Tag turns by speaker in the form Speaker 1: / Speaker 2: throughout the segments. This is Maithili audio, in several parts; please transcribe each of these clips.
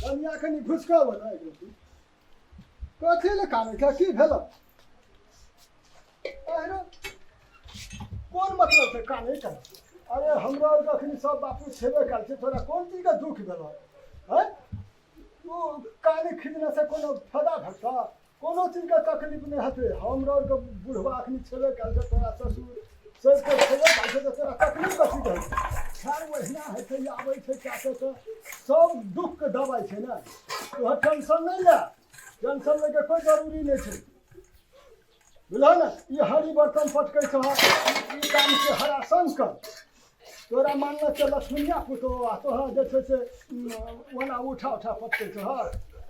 Speaker 1: कनिया कनि घुसकाबऽ ने एक रत्ती। कथी लए कानै छै की भेल अरे कोन मतलब छै कानै के अरे हमरा आरके अखनी सब बापू छेबे कयल छै तोरा कोन चीजके दुख भेल हँ ओ काने खींचने से कोनो फायदा भेटतऽ कोनो चीजके तकलीफ नहि हेतै हमरा आरके बुढ़बा अखनी छेबे कयल छै तोरा ससुर सबके छेबे कयल छै तऽ तोरा तकलीफ कथीके हेतै खैर ओहिना होइ छै आबै छै काटै तऽ सब दुखके दबाइ छै ने तोहर टेंशन नहि ले टेंशन लैके कोइ जरूरी नहि छै बुझलह ने ई हरी बर्तन पटकै छह ई काम छै हरा शंकर तोरा मानल छै लक्ष्मीया पुतोह आ तोहर जे छै से ओना उठा उठा पटकै छह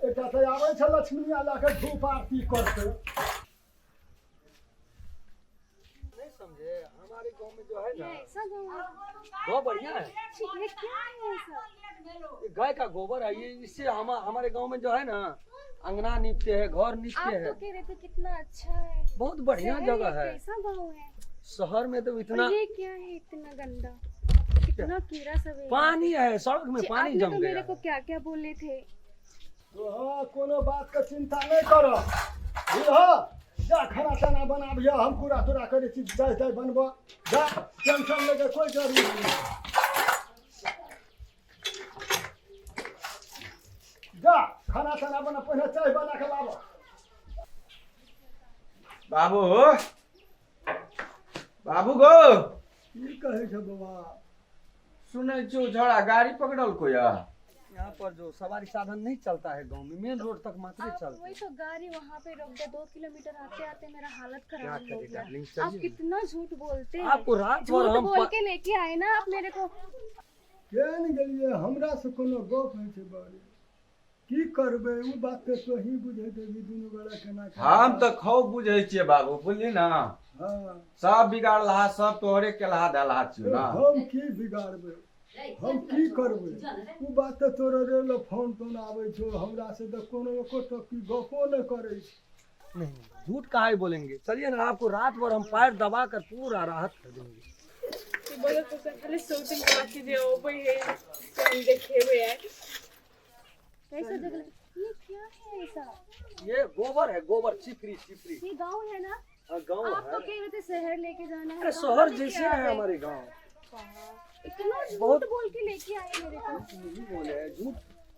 Speaker 1: एकटा तऽ आबै छै लक्ष्मीया लए कऽ धूप आरती करतै।
Speaker 2: नहीं समझे, हमारे गांव में जो है ना,
Speaker 3: ये ऐसा गाँव है?
Speaker 2: बहुत बढ़िया है।
Speaker 3: छी, ये क्या है ऐसा?
Speaker 2: ये गाय का गोबर है ये। इससे हम हमारे गांव में जो है ना, अंगना नीपते हैं, घर नीपते
Speaker 3: आप
Speaker 2: हैं।
Speaker 3: तो कह रहे थे कितना अच्छा है,
Speaker 2: बहुत बढ़िया
Speaker 3: शहर
Speaker 2: जगह
Speaker 3: ये
Speaker 2: है।
Speaker 3: कैसा गाँव है?
Speaker 2: शहर में तो इतना
Speaker 3: और ये क्या है इतना गंदा, कितना कीड़ा सब है।
Speaker 2: पानी है सड़क में,
Speaker 3: छी,
Speaker 2: पानी
Speaker 3: आपने
Speaker 2: जम
Speaker 3: तो
Speaker 2: गया
Speaker 3: मेरे
Speaker 2: है।
Speaker 3: को क्या क्या बोले थे।
Speaker 1: तोहर कोनो बात के चिंता नहि कर, बुझलह? जा खाना ताना बनाबिह, हम पूरा तूरा करै छी, दाइ ताइ बनबऽ जा, टेंशन लैके कोइ जरूरी नहि। जा खाना ताना बना, पहिने चाय बना के लाबऽ।
Speaker 4: बाबू, बाबू गो।
Speaker 1: की कहै छै बाबा?
Speaker 4: सुनै छियौ छौड़ा गाड़ी पकड़लको या?
Speaker 2: यहाँ पर जो सवारी साधन नहीं चलता है गांव में, मेन रोड तक मात्र
Speaker 3: आप
Speaker 2: चलता
Speaker 3: वही
Speaker 2: है।
Speaker 3: तो गाड़ी वहाँ पे रोक दे, 2 किलोमीटर आते आते मेरा हालत
Speaker 2: क्या
Speaker 3: खराब हो
Speaker 2: करे
Speaker 3: गया।
Speaker 2: डार्लिंग,
Speaker 3: आप
Speaker 2: चलिए।
Speaker 3: कितना झूठ बोलते हैं।
Speaker 2: आपको रात भर
Speaker 3: झूठ
Speaker 2: हम
Speaker 3: बोल के लेके आए ना आप मेरे को।
Speaker 1: केहन गेलियै हमरा से कोनो गप होइ छै बड़े की करबै ओ बात तऽ तोही बुझैत हेबही दुनू गोरा केना केना।
Speaker 4: हम तऽ खूब बुझै छियै बाबू, बुझली ना?
Speaker 1: हँ।
Speaker 4: सब बिगाड़लहा सब तोहरे केलहा धलहा छियौ ना।
Speaker 1: हम की बिगाड़बै, हम की करबै? ओ बात तऽ तोरो रेलो फोन तोन आबै छौ, हमरा से तऽ कोनो एको टक्की गपो नहि करै छै।
Speaker 2: नहीं नहीं, झूठ काहे बोलेंगे, चलिए ना, आपको रात भर हम पैर दबा कर पूरा राहत कर देंगे।
Speaker 5: बोलो तो सर, खाली शूटिंग बाकी जे अबै है से हम देखेबै आइ।
Speaker 3: कैसा जगह? ये क्या है ऐसा?
Speaker 2: ये गोबर है, गोबर, चिपरी चिपरी।
Speaker 3: ये गांव है ना?
Speaker 2: हाँ, गाँव
Speaker 3: आप तो
Speaker 2: है।
Speaker 3: कह रहे थे शहर लेके जाना है।
Speaker 2: अरे
Speaker 3: कहाँ
Speaker 2: शहर
Speaker 3: लेके
Speaker 2: जैसे
Speaker 3: आ
Speaker 2: है
Speaker 3: गए?
Speaker 2: हमारे गाँव।
Speaker 3: इतना झूठ बोल के लेके आए मेरे को।
Speaker 2: नहीं बोले हैं झूठ।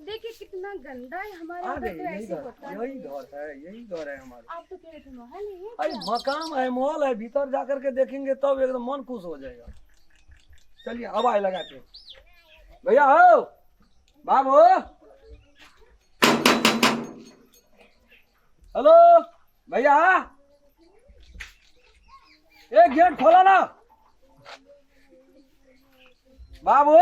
Speaker 3: देखिए कितना गंदा है हमारे
Speaker 2: आ
Speaker 3: उधर
Speaker 2: गए,
Speaker 3: तो
Speaker 2: यही
Speaker 3: ऐसे
Speaker 2: घर
Speaker 3: होता
Speaker 2: यही
Speaker 3: नहीं है।
Speaker 2: घर है, यही घर है हमारे।
Speaker 3: आप तो कह रहे थे महल है, ये
Speaker 2: अरे
Speaker 3: क्या?
Speaker 2: मकान है, मॉल है, भीतर जाकर के देखेंगे तब एकदम मन खुश हो जाएगा। चलिए अब आए लगाते हैं। भैया हो, बाबू, हेलो भैया, एक गेट खोला ना बाबू।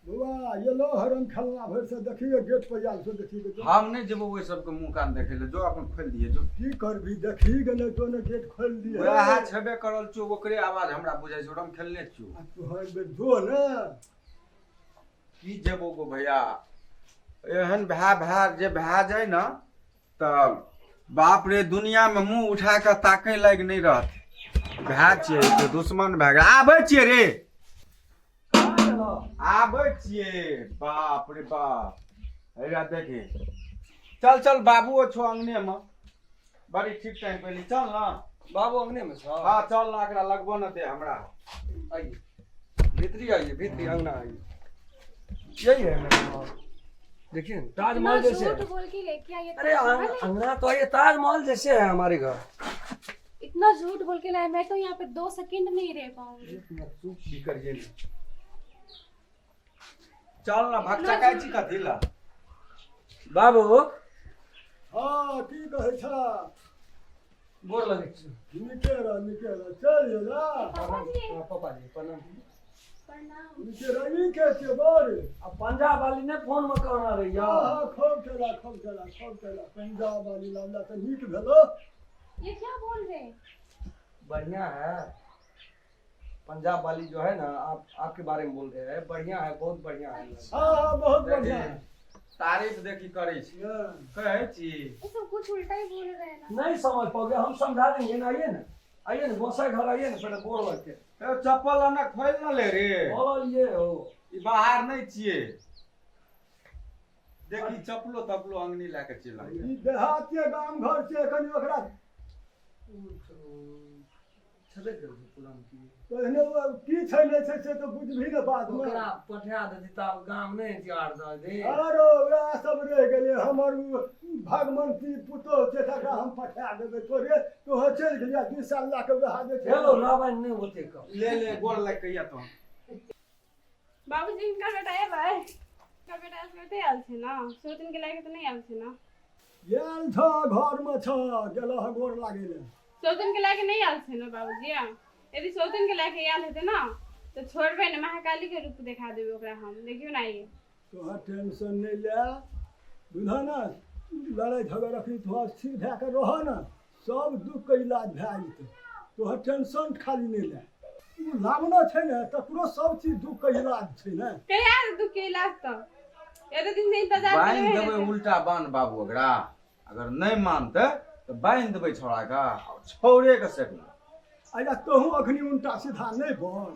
Speaker 1: बौआ ये लो हरम खेलना भरि से देखिए गेट पर आयल छौ, देखी के जो।
Speaker 4: हम नहि जेबौ ओहि सबके मुँह कान देखै लए, जो अपन खोलि दिहे जो।
Speaker 1: की करबी, देखी गेलै तो ने गेट खोलि दिहे।
Speaker 4: वएह छेबे करल छौ, ओकरे आवाज हमरा बुझाइ छौ, हम खेलने छियौ।
Speaker 1: आ तोहर बेर जो ने।
Speaker 4: की जेबो गो भैया, एहन भए भए जे भए जाय ने तऽ बाप रे, दुनिया में मुंह उठा के ताकै लायक नहि रहत। भए छियै तऽ दुश्मन भए गेल। आबै छियै रे, आबै छियै। बाप रे बाप, हैया देखी, चल चल, बाबूओ छौ अंगने में, बड़ी ठीक टाइम पे एली, चल ना।
Speaker 2: बाबू अंगने में छौ?
Speaker 4: हाँ, चल ना, एकरा लगबो न दे हमरा।
Speaker 2: आइए, भीतरी आइए, भीतरी अंगना आइए। यही है मेरा घर, देखिए ना,
Speaker 3: इतना
Speaker 2: ताजमहल जैसे
Speaker 3: झूठ
Speaker 2: है।
Speaker 3: बोल के लेके आई है।
Speaker 2: अरे
Speaker 3: ताजमहल है?
Speaker 2: अंगना तो ये ताजमहल जैसे है हमारे घर।
Speaker 3: इतना झूठ बोल के लाए, मैं तो यहाँ पे 2 सेकंड नहीं रह पाऊंगी।
Speaker 2: चुप भी करिए ना।
Speaker 4: चल ना, भगचकाइ छी कथी ला?
Speaker 2: बाबू।
Speaker 1: हँ, की कहै छ?
Speaker 2: गोर लगै छी।
Speaker 1: नीके रह, नीके रह, चल एला।
Speaker 3: पापा जी।
Speaker 2: हाँ, पापा जी प्रणाम।
Speaker 3: प्रणाम।
Speaker 1: नीके रह। ई के छियै बड़?
Speaker 2: अब पंजाब वाली ने फोन में कहना रही।
Speaker 1: हाँ हाँ, खूब चला, खूब चला, खूब चला। पंजाब वाली लावला तऽ नीक भेलो।
Speaker 3: ये क्या बोल रहे हैं?
Speaker 2: बढ़िया है, पंजाब वाली जो है ना, आप आपके बारे में बोल रहे हैं, बढ़िया है, बहुत बढ़िया है।
Speaker 1: हाँ हाँ, बहुत बढ़िया है।
Speaker 4: तारीफ देखी करै छी।
Speaker 1: हाँ।
Speaker 4: कहै छी।
Speaker 3: ये सब कुछ उल्टा ही बोल रहे हैं ना।
Speaker 2: नहीं समझ पाओगे, हम समझा देंगे ना। आइए ना, आइए ना, गोसाई घर आइए ना, पहले गोर लग के।
Speaker 4: ए, चप्पल अना खोलि न ले रे।
Speaker 2: बोला लिए हो।
Speaker 4: ई बाहर नहि छियै। देखी चपलो तपलो अंगनी लए के चलि आबै।
Speaker 1: ई देहात के गाम घर छै, कनि ओकरा
Speaker 2: छेबे करै छै पुरान की।
Speaker 1: पहिने ओ की छै नहि छै से तऽ बुझबही ने बादमे।
Speaker 2: ओकरा पठा देती तब गाम नहि छै 8-10 दिन।
Speaker 1: आरो वएह सब रहि गेलै हमर। ओ भगवंती पुतोह छै, तकरा हम पठा देबै। तोरे तोहर चलि गेलियै 2 साल लए कऽ, वएह जे छै।
Speaker 2: हेलो रामायण नहि ओते कह।
Speaker 4: ले ले, गोर लागि कहिया तो।
Speaker 5: बाबूजी, हिनकर बेटा एबै? हिनकर बेटा एसगरे आयल छै ने, सौतिन के लायक तऽ नहि आयल छै ने?
Speaker 1: आयल छह, घरमे छह, गेल हँ गोर लागै लए।
Speaker 5: सौतिन के लायक नहि आयल छै ने बाबूजी? यदि सौतिन के लायक आयल हेतै ने तऽ छोड़बै ने, महाकाली के रूप देखा देबै ओकरा हम। देखियौ ने आइए।
Speaker 1: तोहर टेंशन नहि ले, बुझह ने। लड़ाइ झगड़ अखनी तोहर स्थिर भए कऽ रह ने, सब दुखके इलाज भए जेतै। तोहर टेंशन खाली नहि ले। ओ लावना छै ने, तकरो सब चीज दुखके इलाज छै ने।
Speaker 5: कहिया दुख के इलाज? तऽ एते दिन से इंतजार
Speaker 4: बान्हि
Speaker 5: केने
Speaker 4: देबै
Speaker 5: हेतै।
Speaker 4: उल्टा बान्ह बाबू, ओकरा अगर नहि मानतै तऽ बान्हि देबै छौड़ाके आ छौड़ेके सेकबै।
Speaker 1: अच्छा, तोहूँ अखनी उल्टा सीधा नहि बन।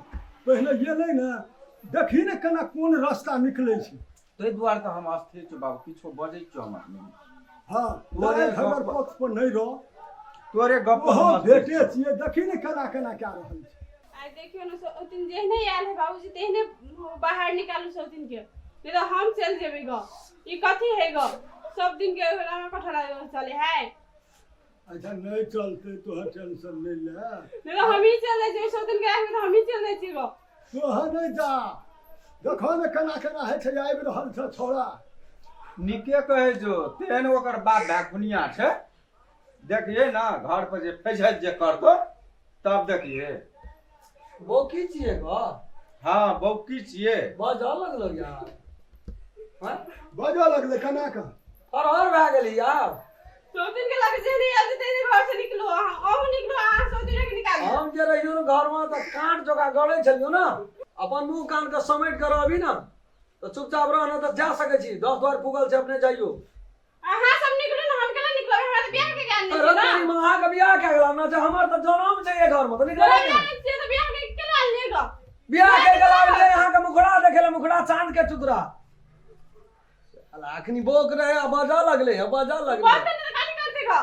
Speaker 1: पहिने गेलै ने, देखही ने केना कोन रास्ता निकलै छै।
Speaker 4: ताहि दुआरे तऽ हम अस्थिर छियौ बाबू, किछो बजै छियौ हम अपने।
Speaker 1: हँ,
Speaker 4: तोरे
Speaker 1: लड़ाइ झगड़
Speaker 4: गप-
Speaker 1: पक्ष पर नहि रह।
Speaker 4: तोरे गप पर
Speaker 1: ओहो
Speaker 4: हम अस्थिर
Speaker 1: भेटे
Speaker 4: छियौ।
Speaker 1: छियै, देखी ने केना केना कए रहल छै।
Speaker 5: आइ देखियौ ने, सौतिन जेहने आयल है बाबूजी तेहने बाहर निकालू सौतिन के, नहीं तो हम चल जेबै ग। ई कथी है ग? सब दिन के रामा कठरा चले है।
Speaker 1: अच्छा, नहि चलतै, तोहर टेंशन नहि ले।
Speaker 5: नहीं तो हम ही चल जाइ छियै सौतिन के राखबै तऽ हम ही चल जाइ छियै ग।
Speaker 1: तोहर नहि जा, देखो ने केना केना होइ छै। आबि रहल छै छौड़ा।
Speaker 4: नीके कहै छौ, तेहन ओकर बाप भाय खुनिया छै। देखिए ने, घर पर जे फैझत जे करतो तब देखिए।
Speaker 2: बौकी छियै गो?
Speaker 4: हँ, बौकी छियै।
Speaker 2: बजऽ लगलो यार, हँ?
Speaker 1: बजऽ लगलै केना कऽ।
Speaker 2: फरहर भए गेली यार।
Speaker 5: सौतिन के लगे जेहने आयल छै तेहने घर से निकलू अहाँ, अहूँ निकलू, अहाँ सौतिन के निकालू।
Speaker 2: हम जे रहियो ने घरमे तऽ काँट जकाँ गड़ै छलियौ ने। अपन मुँह कानके समेट कऽ रहबी ने तऽ चुपचाप रह, ने तऽ जा सकै छी। 10 द्वार पुगल छै, अपने जाइयो।
Speaker 5: अहाँ सब निकलू ने, हम केना निकलब? हमरा तऽ बियाह के ज्ञान नहि
Speaker 2: अरे
Speaker 5: छै
Speaker 2: तेरी
Speaker 5: ने।
Speaker 2: माँ, अहाँके बियाह कए गेल ने? हमर तऽ जनम छै ए घरमे, तऽ निकलबै
Speaker 5: तोरा
Speaker 2: केना?
Speaker 5: बियाह नहि छियै तऽ बियाह के केना आनलियै ग?
Speaker 2: बियाह के गेला अहाँके मुखड़ा देखे ले, मुखड़ा चांद के चुतरा। साला अखनी बोक रहे आ बजऽ लगले, आ बजऽ लगले।
Speaker 5: बात नहि तऽ काली करते ग।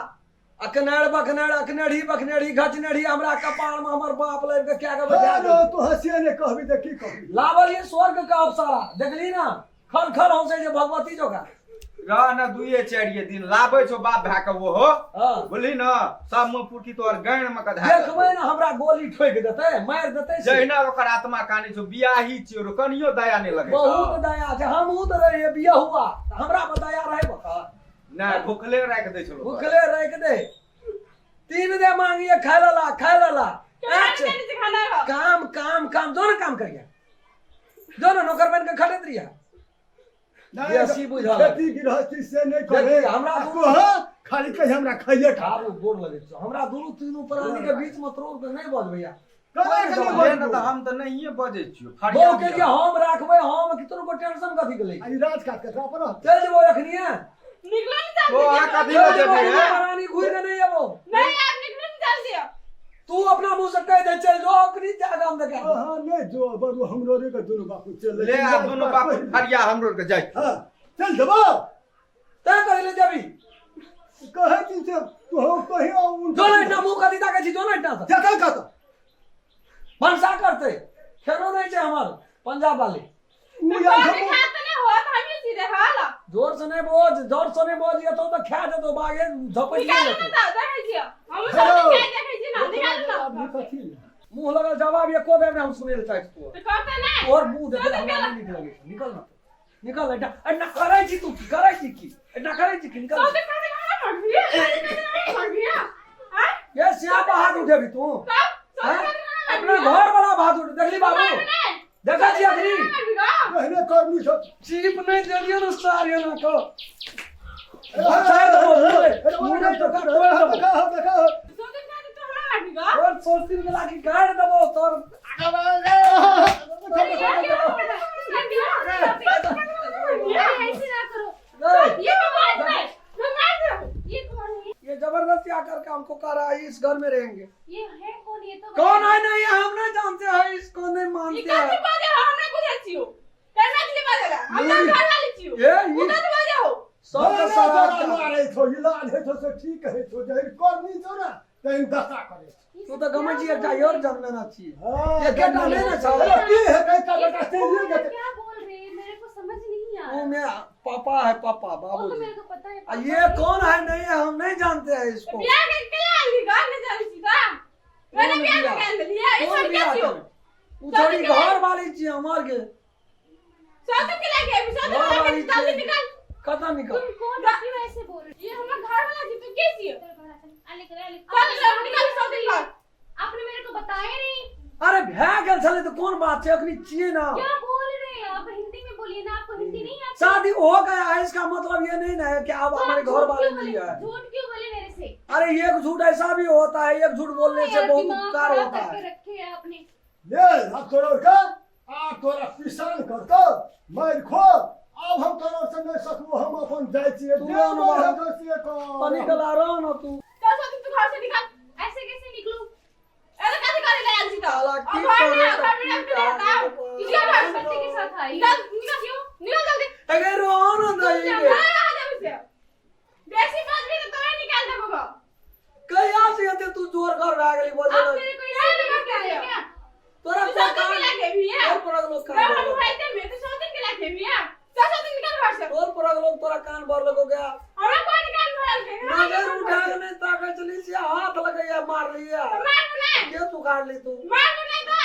Speaker 2: अकनेड़ बकनेड़, अकनेढ़ी बकनेढ़ी, घचनेढ़ी, हमरा कपार में हमर बाप लाबि के क्या के बैठा
Speaker 1: हँ,
Speaker 2: देलकै।
Speaker 1: तो हँसिए नहि कहबी तऽ की कहबी?
Speaker 2: लावल ये स्वर्ग के अप्सरा देखली ना, खल खल हंसै छै भगवती जोका।
Speaker 4: रह ने, 2-4 दिन लाबै छौ बाप भाय के ओहो।
Speaker 2: हाँ।
Speaker 4: बुझली ने, सब मुँह पुरकी तोहर गाँड़ में कधा देतौ।
Speaker 2: देखबै ने, हमरा गोली ठोकि देतै, मारि देतै से।
Speaker 4: जहिना ओकर आत्मा कानै छौ, बियाही छियौ रो, कनियो दया नहि लगै छौ।
Speaker 2: बहुत दया छै। हमहूँ तऽ रहियै बियहुआ तऽ हमरा पर दया रहै बकर?
Speaker 4: नहि, भुखले राखि दै छलो।
Speaker 2: भुखले राखि दे। 3 दे मांगिए खाय लला, खाय लला।
Speaker 5: केना
Speaker 2: अच्छा।
Speaker 5: नहि छै खाना ग?
Speaker 2: काम काम काम, जो ने काम करिया, जो ने नौकर बन के खटैत रहिया। बेसी बुझल।
Speaker 1: खेती गृहस्थी से नहि करे।
Speaker 2: देखी, हमरा
Speaker 1: आ तोहर खाली कही हमरा खाइए खा।
Speaker 2: आबू, गोर लगै छौ। हमरा दुनू तीनू प्राणी के बीच में तोड़ के नहीं बज भैया।
Speaker 1: केना के नहि
Speaker 4: ले ने
Speaker 1: बजबौ?
Speaker 4: तऽ हम तऽ नहिये बजै छियौ।
Speaker 2: बहू के लिए हम राखबै हम, कि तोरो को टेंशन कथी के लै?
Speaker 1: आ ई राज काज ककरा पर रहतै?
Speaker 2: चल जेबो अखनिए।
Speaker 5: निकलो ने जल्दी।
Speaker 4: तो अहाँ कथी
Speaker 2: चल
Speaker 4: लऽ
Speaker 2: जेबो।
Speaker 4: जेबै
Speaker 2: दुनू
Speaker 4: हे?
Speaker 2: प्राणी घुरि के नहीं एबो।
Speaker 5: नहीं, आप निकलो ने जल्दी।
Speaker 2: तू अपना मुंह से कह दे, चल जो अखनी, जा गाम देखा।
Speaker 1: अहाँ नहि जो बरू, हमरो रे के दुनू बापू चल।
Speaker 4: ले आ दुनू बापू फरिया हमरो के जाइ।
Speaker 1: हाँ, चल देबो।
Speaker 2: तैं कहि ले जेबी।
Speaker 1: कहै छी से तोहर कहियो उन
Speaker 2: जो ना इतना मुंह कथी ताकै छी, जो ना इतना से।
Speaker 1: जतन कत
Speaker 2: भनसा करतै, खेनो नहीं छै हमर पंजाब वाली।
Speaker 1: उ
Speaker 5: तो
Speaker 1: यार
Speaker 5: कथी खात नहि होत, हमही छी देखल।
Speaker 2: जोर से नहीं बोझ, जोर से नहीं बोझ, ये तो तो खा जेतो बागे झपटि
Speaker 5: निकालू
Speaker 2: लेतो।
Speaker 5: ने तऽ देखै छियै हम सब।
Speaker 1: हेलो।
Speaker 5: के देखै छी ने, निकालू ने।
Speaker 1: कथी?
Speaker 2: मुंह लगल जवाब एको बेर नहीं हम सुनै ले चाहै छी तोहर।
Speaker 5: तऽ करते नहि।
Speaker 2: और मुंह देखे हमरा नहीं नीक लगै छै। निकल ना तू, निकल। एना एना करै छी तू, की करै छी, की एना करै छी की? निकल।
Speaker 5: सौतिन खाते खाना मरबिया, मरबिया आय।
Speaker 2: ये सिया पर हाथ उठेबी तू?
Speaker 5: तब
Speaker 2: हैं?
Speaker 5: सौतिन खाते खाना
Speaker 2: अपना घर वाला भात उठ देखली बाबू, देखै छी अखनी।
Speaker 1: पहिने करनी सब
Speaker 2: चीप नहीं देलियो ना सार ना को अच्छा देबो मुरे तो का तोड़ देबो।
Speaker 1: देखा देखा।
Speaker 5: सौतिन खाते तो हमरा मारबी ग?
Speaker 2: और सोचती के लागी गाड़ देबो तोर।
Speaker 3: अरे ऐसे ना करो।
Speaker 5: ये मार दे, मैं मार दे।
Speaker 3: ये कौन है?
Speaker 2: ये जबरदस्ती आकर के हमको कह रहा है इस घर में रहेंगे।
Speaker 3: ये है कौन, ये तो
Speaker 2: कौन
Speaker 3: बताइए।
Speaker 2: है? नहीं, हम नहीं जानते हैं इसको, नहीं
Speaker 5: ई
Speaker 2: मानते
Speaker 5: कथी
Speaker 2: हैं।
Speaker 5: बाजे, हम नहि बुझै छियौ। हम तो घर वाली छियो।
Speaker 2: ए, ई
Speaker 5: उतर बजे हो।
Speaker 2: सबके
Speaker 1: नहीं,
Speaker 2: सवाल
Speaker 1: तोरा मारै छौ, इलाज होइ छौ से ठीक होइ छौ, जहन करनी छौ ने तहन दशा करै छौ।
Speaker 2: तू तऽ गमै छी एकटा और जन्मेना छी।
Speaker 1: हाँ,
Speaker 2: एकेटा नहि ने छौ।
Speaker 1: अरे की हेतै तऽ बेटा चलिए जेतै।
Speaker 3: क्या बोल रहे हैं, मेरे को समझ नहीं आ
Speaker 2: वो
Speaker 3: रहा।
Speaker 2: मेरा पापा है, पापा
Speaker 3: वो तो
Speaker 2: बाबूजी।
Speaker 3: मेरे को पता है।
Speaker 2: आ
Speaker 3: पापा
Speaker 2: ये कौन है नहीं है हम नहीं जानते हैं इसको।
Speaker 5: बियाह के केला आनली घर नहीं जानै छी तऽ? मैंने
Speaker 2: कोन
Speaker 5: बियाह
Speaker 2: बियाह?
Speaker 5: के आनली है, ई
Speaker 2: कोन
Speaker 5: सब के
Speaker 2: बियाह
Speaker 5: छियो?
Speaker 2: करे? उ थोड़ी घर वाली छी हमर के।
Speaker 5: सब के लागे अभी सब
Speaker 2: घर
Speaker 5: के
Speaker 2: वाली
Speaker 5: निकाल
Speaker 2: छियै।
Speaker 5: निकाल।
Speaker 2: कतऽ निकल?
Speaker 3: तुम कौन हो, क्यों ऐसे बोल रहे हो?
Speaker 5: ये हमर घर वाला छी, तू के छियो?
Speaker 3: चल
Speaker 5: चल निकाल सब दिन घर।
Speaker 3: आपने मेरे को बताया नहीं।
Speaker 2: अरे भए गेल छलै तऽ कोन बात छै, अखनी छियै ना।
Speaker 3: क्या बोल रहे हैं आप? हिंदी में बोलिए ना, आपको हिंदी नहीं आती।
Speaker 2: शादी हो गया है इसका मतलब ये नहीं ना है कि अब
Speaker 3: तो आप
Speaker 2: हमारे घर
Speaker 3: झूठ
Speaker 2: वाले
Speaker 3: क्यों
Speaker 2: नहीं
Speaker 3: बोले?
Speaker 2: है।
Speaker 3: झूठ क्यों बोले मेरे से?
Speaker 2: अरे एक झूठ ऐसा भी होता है, एक झूठ बोलने से
Speaker 3: यार,
Speaker 2: बहुत
Speaker 3: दिमाग
Speaker 2: उपकार
Speaker 3: खराब
Speaker 2: होता
Speaker 3: करके
Speaker 2: है।
Speaker 3: रखे है आपने।
Speaker 1: ले अब तोरा के आ तोरा पिसान करतौ मारि खो। आब हम तोरा से नहि सकबो, हम अपन जाइ छियै।
Speaker 2: तू
Speaker 1: जे
Speaker 2: रह
Speaker 1: मन
Speaker 2: ना।
Speaker 1: हेतौ से कर।
Speaker 2: तनी कला रह ना तू।
Speaker 5: चल सब दिन तू घर से निकाल।
Speaker 3: ऐसे कैसे निकलूं?
Speaker 5: ऐसे कैसे करे ले आयल छी तऽ?
Speaker 2: साला की
Speaker 5: और घर में
Speaker 2: करे
Speaker 5: घर में
Speaker 2: की
Speaker 5: रख के
Speaker 2: कहे
Speaker 5: आता।
Speaker 2: बाबा।
Speaker 5: निकाल घर से।
Speaker 3: बच्चे के साथ आई।
Speaker 5: निकाल निकाल क्यों? निकाल जल्दी।
Speaker 2: अरे रह ना दही
Speaker 5: ना
Speaker 2: गे।
Speaker 5: आ जाबे से। बेसी बाजबी तऽ तोरे निकाल देबो गो।
Speaker 2: कहिया से एते तू जोर कर भए गेली
Speaker 3: आप
Speaker 2: बजल।
Speaker 3: मेरे को इसे निकाल रहे क्या?
Speaker 2: तोरा
Speaker 5: तू
Speaker 2: कोई
Speaker 5: सब दिन
Speaker 2: कान
Speaker 5: के लागे भी है।
Speaker 2: तोर परक लोग कान
Speaker 5: हम
Speaker 2: भर
Speaker 5: उठाइते में तू सब दिन के लागे भी है। चल सब दिन निकाल घर से।
Speaker 2: तोर परक लोग तोरा कान भर लगो गया।
Speaker 5: हमरा कोई निकाल भरल के।
Speaker 2: नजर उठा के नहीं ताकै छली से हाथ लगैया मार लिया।
Speaker 5: मारबो नहीं।
Speaker 2: के तू काट ली तू?
Speaker 5: मारबो नहीं तो।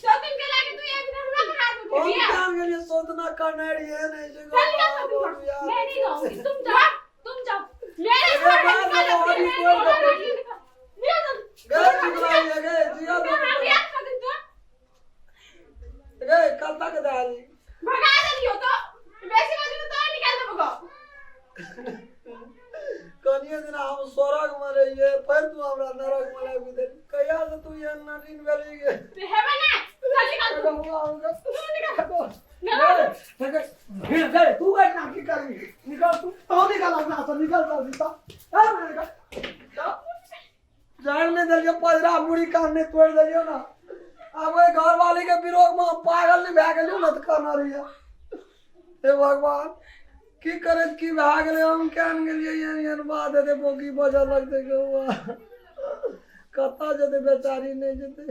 Speaker 5: सब दिन के लागे तू ये भी हमरा के हाथ
Speaker 2: हम
Speaker 5: उठेबी है।
Speaker 2: कान गेलियै सोतना करने रहियै नहीं छै।
Speaker 5: चल निकाल सब दिन घर से।
Speaker 3: मैं नहीं जाऊंगी, तुम जाओ, तुम जाओ।
Speaker 5: मेरे
Speaker 2: अरे
Speaker 5: घर में
Speaker 2: बाप
Speaker 5: निकाल
Speaker 2: रे,
Speaker 5: जल्दी।
Speaker 2: अभी कोई
Speaker 5: निकाल
Speaker 2: नहीं।
Speaker 5: निकाल निकाल जल्दी।
Speaker 2: गए चुकलाई गए जिया दो।
Speaker 5: हम बियाह कर दिन तो।
Speaker 2: गए कत्ता के दाली।
Speaker 5: भगा देलियो तो। बेसी बाजू तो तोरे निकाल देबो गो।
Speaker 2: कनिये दिना हम स्वर्ग में रहियै फेर तू हमरा नरक में लाबि देली। कहिया से तू एहन नटीन भेली गे?
Speaker 5: ते हेबे ना। चल निकाल तू।
Speaker 2: गए तू गए ना की करबी? निकल तू तो निकल अपना से निकल जल्दी ता। अरे निकल जान नहीं देलियो पजरा मुड़ी कान नहीं तोड़ि देलियो ना। आब ओहि घरवाली के विरोध में हम पागल नहीं भए गेलियो ना तऽ कहने रहियै। हे भगवान की करैत की भए गेलै, हम केहन गेलियै एहन एहन बात हेतै बोकी बजऽ लगतै गौआ। कतऽ जेतै बेचारी, नहि जेतै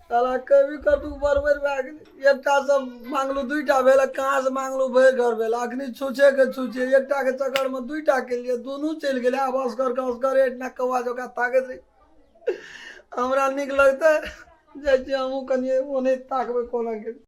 Speaker 2: साला। कभी कतू बरबर भए गेलै। एकटा सब मांगलू दुईटा भेल, कहाँ से मांगलू भरि घर भेल। अखनी छुछे के छुछे एकटा के चक्कर में दुईटा केलियै, दुनू चलि गेलै। आब असगर के असगर एहिठिना कौआ जकाँ ताकैत रही। हमरा नीक लगतै जाइ छियै हमहूँ कनिये ओने ताकबै कोना के।